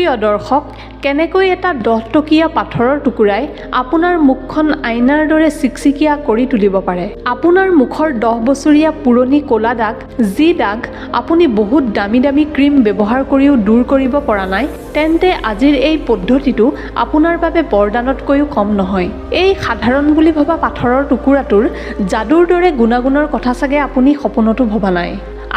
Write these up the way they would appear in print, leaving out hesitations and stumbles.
প্ৰিয় দৰ্শক, কেনেকৈ এটা 10 টকীয়া পাথৰৰ টুকুৰাই আপোনাৰ মুখখন আইনাৰ দৰে চিকচিকীয়া কৰি তুলিব পাৰে? আপোনাৰ মুখৰ 10 বছৰীয়া পুৰণি ক'লা দাগ, যি দাগ আপুনি বহুত দামী দামী ক্ৰীম ব্যৱহাৰ কৰিও দূৰ কৰিব পৰা নাই, তেন্তে আজিৰ এই পদ্ধতিটো আপোনাৰ বাবে বৰদানতকৈও কম নহয়। এই সাধাৰণ বুলি ভবা পাথৰৰ টুকুৰাটোৰ যাদুৰ দৰে গুণাগুণৰ কথা চাগে আপুনি সপোনতো ভবা নাই।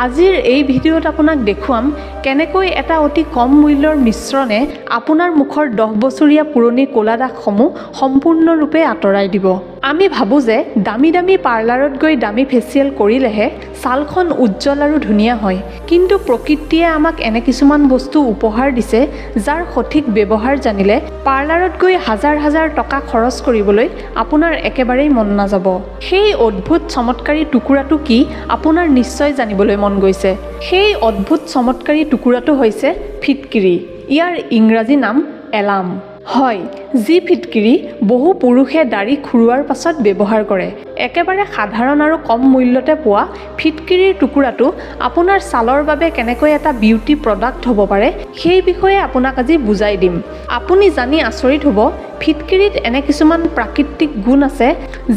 আজিৰ এই ভিডিঅ'ত আপোনাক দেখুৱাম কেনেকৈ এটা অতি কম মূল্যৰ মিশ্ৰণে আপোনাৰ মুখৰ 10 বছৰীয়া পুৰণি ক'লা দাগসমূহ সম্পূৰ্ণৰূপে আঁতৰাই দিব। আমি ভাবোঁ যে দামী দামী পাৰ্লাৰত গৈ দামী ফেচিয়েল কৰিলেহে ছালখন উজ্জ্বল আৰু ধুনীয়া হয়। কিন্তু প্ৰকৃতিয়ে আমাক এনে কিছুমান বস্তু উপহাৰ দিছে, যাৰ সঠিক ব্যৱহাৰ জানিলে পাৰ্লাৰত গৈ হাজাৰ হাজাৰ টকা খৰচ কৰিবলৈ আপোনাৰ একেবাৰেই মন নাযাব। সেই অদ্ভুত চমৎকাৰী টুকুৰাটো কি, আপোনাৰ নিশ্চয় জানিবলৈ মন গৈছে। সেই অদ্ভুত চমৎকাৰী টুকুৰাটো হৈছে ফিটকিৰি। ইয়াৰ ইংৰাজী নাম এলাম। হয়, যি ফিটকিৰি বহু পুৰুষে দাড়ি খুৰোৱাৰ পাছত ব্যৱহাৰ কৰে। একেবাৰে সাধাৰণ আৰু কম মূল্যতে পোৱা ফিটকিৰিৰ টুকুৰাটো আপোনাৰ ছালৰ বাবে কেনেকৈ এটা বিউটি প্ৰডাক্ট হ'ব পাৰে, সেই বিষয়ে আপোনাক আজি বুজাই দিম। আপুনি জানি আচৰিত হ'ব, ফিটকিৰিত এনে কিছুমান প্ৰাকৃতিক গুণ আছে,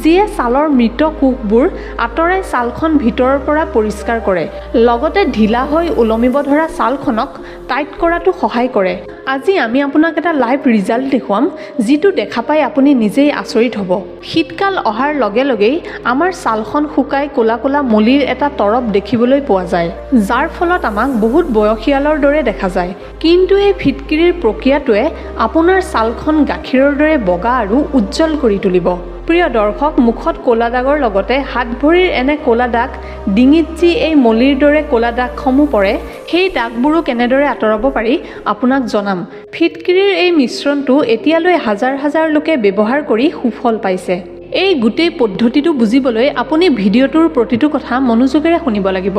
যিয়ে ছালৰ মৃত কোষবোৰ আঁতৰাই ছালখন ভিতৰৰ পৰা পৰিষ্কাৰ কৰে, লগতে ঢিলা হৈ ওলমিব ধৰা ছালখনক টাইট কৰাতো সহায় কৰে। আজি আমি আপোনাক এটা লাইভ ৰিজাল্ট দেখুৱাম, যিটো দেখা পাই আপুনি নিজেই আচৰিত হ'ব। শীতকাল অহাৰ লগে লগেই আমাৰ ছালখন শুকাই ক'লা ক'লা মলিৰ এটা তৰপ দেখিবলৈ পোৱা যায়, যাৰ ফলত আমাক বহুত বয়সীয়ালৰ দৰে দেখা যায়। কিন্তু এই ফিটকিৰিৰ প্ৰক্ৰিয়াটোৱে আপোনাৰ ছালখন গাখীৰৰ দৰে বগা আৰু উজ্জ্বল কৰি তুলিব। প্ৰিয় দৰ্শক, মুখত ক'লা দাগৰ লগতে হাত ভৰিৰ এনে ক'লা দাগ, ডিঙিত যি এই মলিৰ দৰে ক'লা দাগসমূহ পৰে, সেই দাগবোৰো কেনেদৰে আঁতৰাব পাৰি আপোনাক জনাম। ফিটকিৰিৰ এই মিশ্ৰণটো এতিয়ালৈ হাজাৰ হাজাৰ লোকে ব্যৱহাৰ কৰি সুফল পাইছে। এই গোটেই পদ্ধতিটো বুজিবলৈ আপুনি ভিডিঅ'টোৰ প্ৰতিটো কথা মনোযোগেৰে শুনিব লাগিব,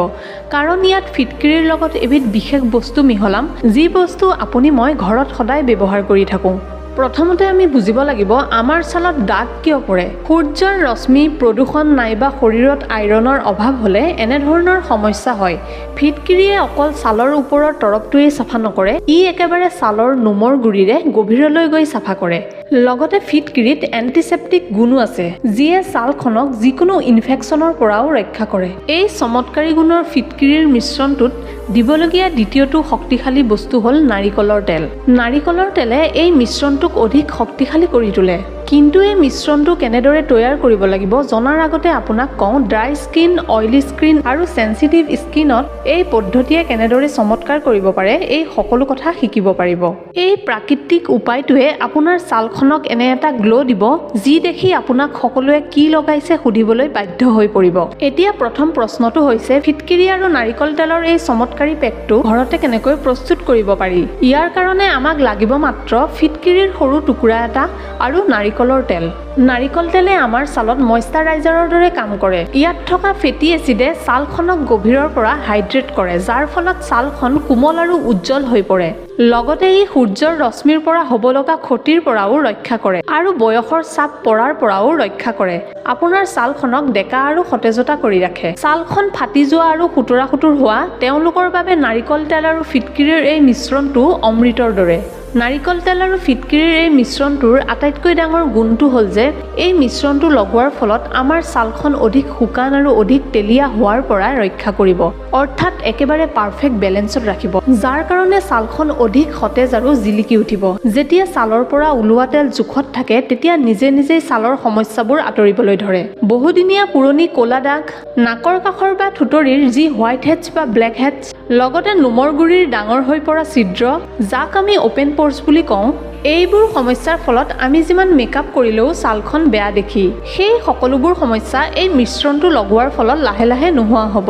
কাৰণ ইয়াত ফিটকিৰিৰ লগত এবিধ বিশেষ বস্তু মিহলাম, যি বস্তু আপুনি মই ঘৰত সদায় ব্যৱহাৰ কৰি থাকোঁ। প্ৰথমতে আমি বুজিব লাগিব, আমাৰ ছালত দাগ কিয় পৰে। সূৰ্যৰ ৰশ্মি, প্ৰদূষণ নাইবা শৰীৰত আইৰণৰ অভাৱ হ'লে এনেধৰণৰ সমস্যা হয়। ফিটকিৰিয়ে অকল ছালৰ ওপৰৰ তৰপটোৱেই চাফা নকৰে, ই একেবাৰে ছালৰ নোমৰ গুৰিৰে গভীৰলৈ গৈ চাফা কৰে। লগতে ফিটকিৰিত এণ্টিছেপ্টিক গুণো আছে, যিয়ে ছালখনক যিকোনো ইনফেকশ্যনৰ পৰাও ৰক্ষা কৰে। এই চমৎকাৰী গুণৰ ফিটকিৰিৰ মিশ্ৰণটোত দিবলগীয়া দ্বিতীয়টো শক্তিশালী বস্তু হ'ল নাৰিকলৰ তেল। নাৰিকলৰ তেলে এই মিশ্ৰণটোক অধিক শক্তিশালী কৰি তোলে। কিন্তু এই মিশ্ৰণটো কেনেদৰে তৈয়াৰ কৰিব লাগিব জনাৰ আগতে আপোনাক কওঁ, ড্ৰাই স্কিন, অইলী স্কিন আৰু চেঞ্চিটিভ স্কিনত এই পদ্ধতিয়ে কেনেদৰে চমৎকাৰ কৰিব পাৰে, এই সকলো কথা শিকিব পাৰিব। এই প্ৰাকৃতিক উপায়টোৱে আপোনাৰ ছালখনক এনে এটা গ্ল' দিব, যি দেখি আপোনাক সকলোৱে কি লগাইছে সুধিবলৈ বাধ্য হৈ পৰিব। এতিয়া প্ৰথম প্ৰশ্নটো হৈছে, ফিটকিৰি আৰু নাৰিকল তেলৰ এই চমৎকাৰী পেকটো ঘৰতে কেনেকৈ প্ৰস্তুত কৰিব পাৰি? ইয়াৰ কাৰণে আমাক লাগিব মাত্ৰ ফিটকিৰিৰ সৰু টুকুৰা এটা আৰু নাৰিকলৰ তেল। নাৰিকল তেলে আমাৰ ছালত মইশ্চাৰাইজাৰৰ দৰে কাম কৰে। ইয়াত থকা ফেটি এচিডে ছালখনক গভীৰৰ পৰা হাইড্ৰেট কৰে, যাৰ ফলত ছালখন কোমল আৰু উজ্জ্বল হৈ পৰে। লগতে ই সূৰ্যৰ ৰশ্মিৰ পৰা হ'ব লগা ক্ষতিৰ পৰাও ৰক্ষা কৰে আৰু বয়সৰ চাপ পৰাৰ পৰাও ৰক্ষা কৰে। আপোনাৰ ছালখনক ডেকা আৰু সতেজতা কৰি ৰাখে। ছালখন ফাটি যোৱা আৰু সোতোৰা সোতোৰ হোৱা তেওঁলোকৰ বাবে নাৰিকল তেল আৰু ফিটকিৰিৰ এই মিশ্ৰণটো অমৃতৰ দৰে। নাৰিকল তেল আৰু ফিটকিৰিৰ এই মিশ্ৰণটোৰ আটাইতকৈ ডাঙৰ গুণটো হ'ল যে এই মিশ্ৰণটো লগোৱাৰ ফলত আমাৰ ছালখন অধিক শুকান আৰু অধিক তেলীয়া হোৱাৰ পৰা ৰক্ষা কৰিব, অৰ্থাৎ একেবাৰে পাৰফেক্ট বেলেঞ্চত ৰাখিব, যাৰ কাৰণে ছালখন অধিক সতেজ আৰু জিলিকি উঠিব। যেতিয়া ছালৰ পৰা ওলোৱা তেল জোখত থাকে, তেতিয়া নিজে নিজেই ছালৰ সমস্যাবোৰ আঁতৰিবলৈ ধৰে। বহুদিনীয়া পুৰণি ক'লা দাগ, নাকৰ কাষৰ বা থুঁতৰিৰ যি হোৱাইট হেডছ বা ব্লেক হেডছ, লগতে নোমৰ গুৰিৰ ডাঙৰ হৈ পৰা ছিদ্ৰ, যাক আমি অ'পেন প'ৰ্ছ বুলি কওঁ, এইবোৰ সমস্যাৰ ফলত আমি যিমান মেকআপ কৰিলেও ছালখন বেয়া দেখি, সেই সকলোবোৰ সমস্যা এই মিশ্ৰণটো লগোৱাৰ ফলত লাহে লাহে নোহোৱা হ'ব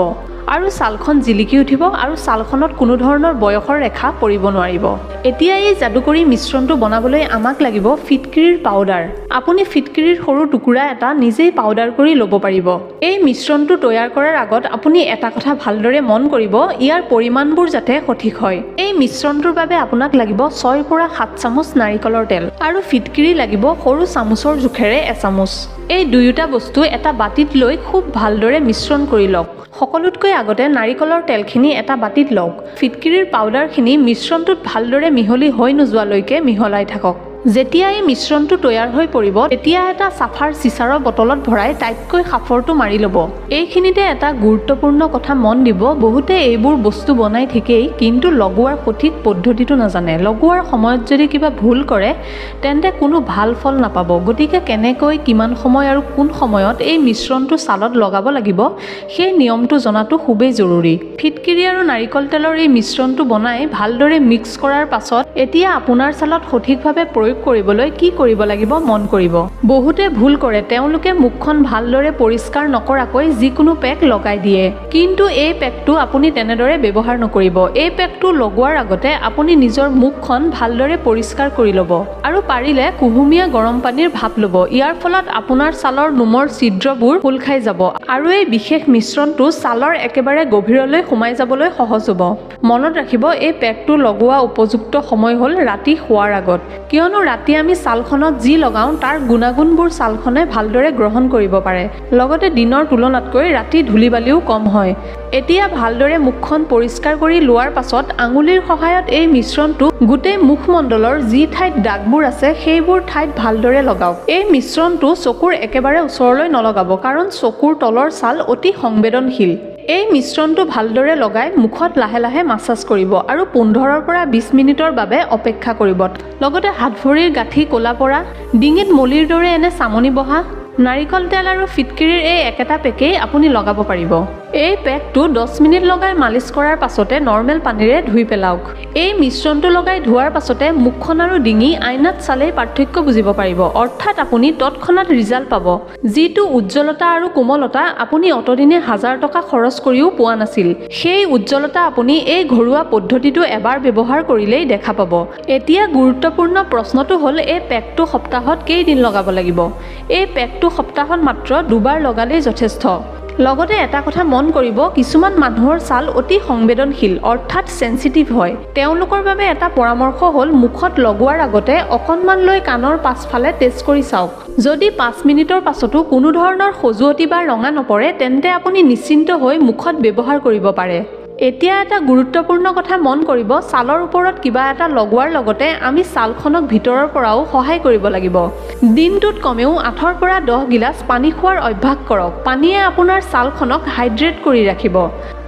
আৰু ছালখন জিলিকি উঠিব আৰু ছালখনত কোনো ধৰণৰ বয়সৰ ৰেখা পৰিব নোৱাৰিব। এতিয়া এই যাদুকৰী মিশ্ৰণটো বনাবলৈ আমাক লাগিব ফিটকিৰিৰ পাউডাৰ। আপুনি ফিটকিৰিৰ সৰু টুকুৰা এটা নিজেই পাউডাৰ কৰি ল'ব পাৰিব। এই মিশ্ৰণটো তৈয়াৰ কৰাৰ আগত আপুনি এটা কথা ভালদৰে মন কৰিব, ইয়াৰ পৰিমাণবোৰ যাতে সঠিক হয়। এই মিশ্ৰণটোৰ বাবে আপোনাক লাগিব 6ৰ পৰা 7 চামুচ নাৰিকলৰ তেল আৰু ফিটকিৰি লাগিব সৰু চামুচৰ জোখেৰে এচামুচ। এই দুয়োটা বস্তু এটা বাতিত লৈ খুব ভালদৰে মিশ্ৰণ কৰি লওক। সকলোতকৈ আগতে নাৰিকলৰ তেলখিনি এটা বাটিত লওক। ফিটকিৰিৰ পাউডাৰখিনি মিশ্ৰণটোত ভালদৰে মিহলি হৈ নোযোৱালৈকে মিহলাই থাকক। যেতিয়া এই মিশ্ৰণটো তৈয়াৰ হৈ পৰিব তেতিয়া এটা চাফাৰ চিচাৰৰ বটলত ভৰাই টাইটকৈ সাঁফৰটো মাৰি ল'ব। এইখিনিতে এটা গুৰুত্বপূৰ্ণ কথা মন দিব, বহুতে এইবোৰ বস্তু বনাই ঠিকেই কিন্তু লগোৱাৰ সঠিক পদ্ধতিটো নাজানে। লগোৱাৰ সময়ত যদি কিবা ভুল কৰে তেন্তে কোনো ভাল ফল নাপাব। গতিকে কেনেকৈ, কিমান সময় আৰু কোন সময়ত এই মিশ্ৰণটো ছালত লগাব লাগিব সেই নিয়মটো জনাটো খুবেই জৰুৰী। ফিটকিৰি আৰু নাৰিকল তেলৰ এই মিশ্ৰণটো বনাই ভালদৰে মিক্স কৰাৰ পাছত এতিয়া আপোনাৰ ছালত সঠিকভাৱে প্ৰয়োগ কৰিবলৈ কি কৰিব লাগিব মন কৰিব। বহুতে ভুল কৰে, তেওঁলোকে মুখখন ভালদৰে পৰিষ্কাৰ নকৰাকৈ যিকোনো পেক লগাই দিয়ে। কিন্তু এই পেকটো আপুনি তেনেদৰে ব্যৱহাৰ নকৰিব। এই পেকটো লগোৱাৰ আগতে আপুনি নিজৰ মুখখন ভালদৰে পৰিষ্কাৰ কৰি ল'ব আৰু পাৰিলে কুহুমীয়া গৰম পানীৰ ভাপ ল'ব। ইয়াৰ ফলত আপোনাৰ ছালৰ নোমৰ ছিদ্ৰবোৰ খোল খাই যাব আৰু এই বিশেষ মিশ্ৰণটো ছালৰ একেবাৰে গভীৰলৈ সোমাই যাবলৈ সহজ হ'ব। মনত ৰাখিব, এই পেকটো লগোৱা উপযুক্ত সময় হ'ল ৰাতি শোৱাৰ আগত, কিয়নো ৰাতি আমি ছালখনত যি লগাওঁ তাৰ গুণাগুণবোৰ ছালখনে ভালদৰে গ্ৰহণ কৰিব পাৰে। লগতে দিনৰ তুলনাতকৈ ৰাতি ধূলি বালিও কম হয়। এতিয়া ভালদৰে মুখখন পৰিষ্কাৰ কৰি লোৱাৰ পাছত আঙুলিৰ সহায়ত এই মিশ্ৰণটো গোটেই মুখমণ্ডলৰ যি ঠাইত দাগবোৰ আছে সেইবোৰ ঠাইত ভালদৰে লগাওক। এই মিশ্ৰণটো চকুৰ একেবাৰে ওচৰলৈ নলগাব, কাৰণ চকুৰ তলৰ ছাল অতি সংবেদনশীল। এই মিশ্ৰণটো ভালদৰে লগাই মুখত লাহে লাহে মাছাজ কৰিব আৰু 15ৰ পৰা 20 মিনিটৰ বাবে অপেক্ষা কৰিব। লগতে হাত ভৰিৰ গাঁঠি ক'লা পৰা, ডিঙিত মলিৰ দৰে এনে চামনি বহা, নাৰিকল তেল আৰু ফিটকিৰিৰ এই একেটা পেকেই আপুনি লগাব পাৰিব। এই পেকটো 10 মিনিট লগাই মালিচ কৰাৰ পাছতে নৰ্মেল পানীৰে ধুই পেলাওক। এই মিশ্ৰণটো লগাই ধোৱাৰ পাছতে মুখখন আৰু ডিঙি আইনাত চালেই পাৰ্থক্য বুজিব পাৰিব, অৰ্থাৎ আপুনি তৎক্ষণাত ৰিজাল্ট পাব। যিটো উজ্জ্বলতা আৰু কোমলতা আপুনি অতদিনে 1000 টকা খৰচ কৰিও পোৱা নাছিল, সেই উজ্জ্বলতা আপুনি এই ঘৰুৱা পদ্ধতিটো এবাৰ ব্যৱহাৰ কৰিলেই দেখা পাব। এতিয়া গুৰুত্বপূৰ্ণ প্ৰশ্নটো হ'ল, এই পেকটো সপ্তাহত কেইদিন লগাব লাগিব? এই পেকটো সপ্তাহত মাত্ৰ 2বাৰ লগালেই যথেষ্ট। লগতে এটা কথা মন কৰিব, কিছুমান মানুহৰ ছাল অতি সংবেদনশীল অৰ্থাৎ চেঞ্চিটিভ হয়। তেওঁলোকৰ বাবে এটা পৰামৰ্শ হ'ল, মুখত লগোৱাৰ আগতে অকণমান লৈ কাণৰ পাছফালে টেষ্ট কৰি চাওক। যদি 5 মিনিটৰ পাছতো কোনো ধৰণৰ খজুৱতি বা ৰঙা নপৰে তেন্তে আপুনি নিশ্চিন্ত হৈ মুখত ব্যৱহাৰ কৰিব পাৰে। এতিয়া এটা গুৰুত্বপূৰ্ণ কথা মন কৰিব, ছালৰ ওপৰত কিবা এটা লগোৱাৰ লগতে আমি ছালখনক ভিতৰৰ পৰাও সহায় কৰিব লাগিব। দিনটোত কমেও 8ৰ পৰা 10 গিলাচ পানী খোৱাৰ অভ্যাস কৰক। পানীয়ে আপোনাৰ ছালখনক হাইড্ৰেট কৰি ৰাখিব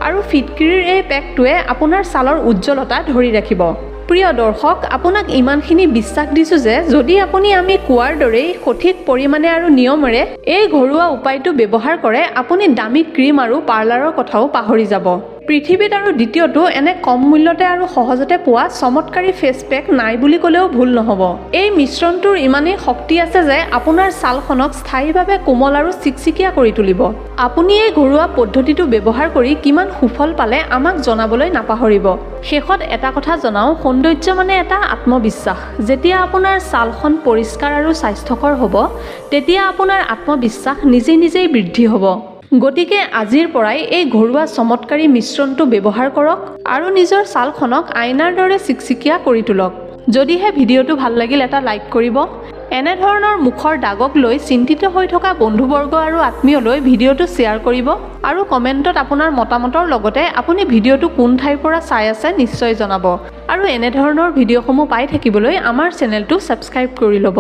আৰু ফিটকিৰিৰ এই পেকটোৱে আপোনাৰ ছালৰ উজ্জ্বলতা ধৰি ৰাখিব। প্ৰিয় দৰ্শক, আপোনাক ইমানখিনি বিশ্বাস দিছোঁ যে যদি আপুনি আমি কোৱাৰ দৰেই সঠিক পৰিমাণে আৰু নিয়মেৰে এই ঘৰুৱা উপায়টো ব্যৱহাৰ কৰে, আপুনি দামী ক্ৰীম আৰু পাৰ্লাৰৰ কথাও পাহৰি যাব। পৃথিৱীত আৰু দ্বিতীয়টো এনে কম মূল্যতে আৰু সহজতে পোৱা চমৎকাৰী ফেচ পেক নাই বুলি ক'লেও ভুল নহ'ব। এই মিশ্ৰণটোৰ ইমানেই শক্তি আছে যে আপোনাৰ ছালখনক স্থায়ীভাৱে কোমল আৰু চিকচিকীয়া কৰি তুলিব। আপুনি এই ঘৰুৱা পদ্ধতিটো ব্যৱহাৰ কৰি কিমান সুফল পালে আমাক জনাবলৈ নাপাহৰিব। শেষত এটা কথা জনাওঁ, সৌন্দৰ্য মানে এটা আত্মবিশ্বাস। যেতিয়া আপোনাৰ ছালখন পৰিষ্কাৰ আৰু স্বাস্থ্যকৰ হ'ব তেতিয়া আপোনাৰ আত্মবিশ্বাস নিজে নিজেই বৃদ্ধি হ'ব। গতিকে আজিৰ পৰাই এই ঘৰুৱা চমৎকাৰী মিশ্ৰণটো ব্যৱহাৰ কৰক আৰু নিজৰ ছালখনক আইনাৰ দৰে চিকচিকীয়া কৰি তোলক। যদিহে ভিডিঅ'টো ভাল লাগিল এটা লাইক কৰিব। এনেধৰণৰ মুখৰ দাগক লৈ চিন্তিত হৈ থকা বন্ধুবৰ্গ আৰু আত্মীয়লৈ ভিডিঅ'টো শ্বেয়াৰ কৰিব আৰু কমেণ্টত আপোনাৰ মতামতৰ লগতে আপুনি ভিডিঅ'টো কোন ঠাইৰ পৰা চাই আছে নিশ্চয় জনাব। আৰু এনেধৰণৰ ভিডিঅ'সমূহ পাই থাকিবলৈ আমাৰ চেনেলটো ছাবস্ক্ৰাইব কৰি ল'ব।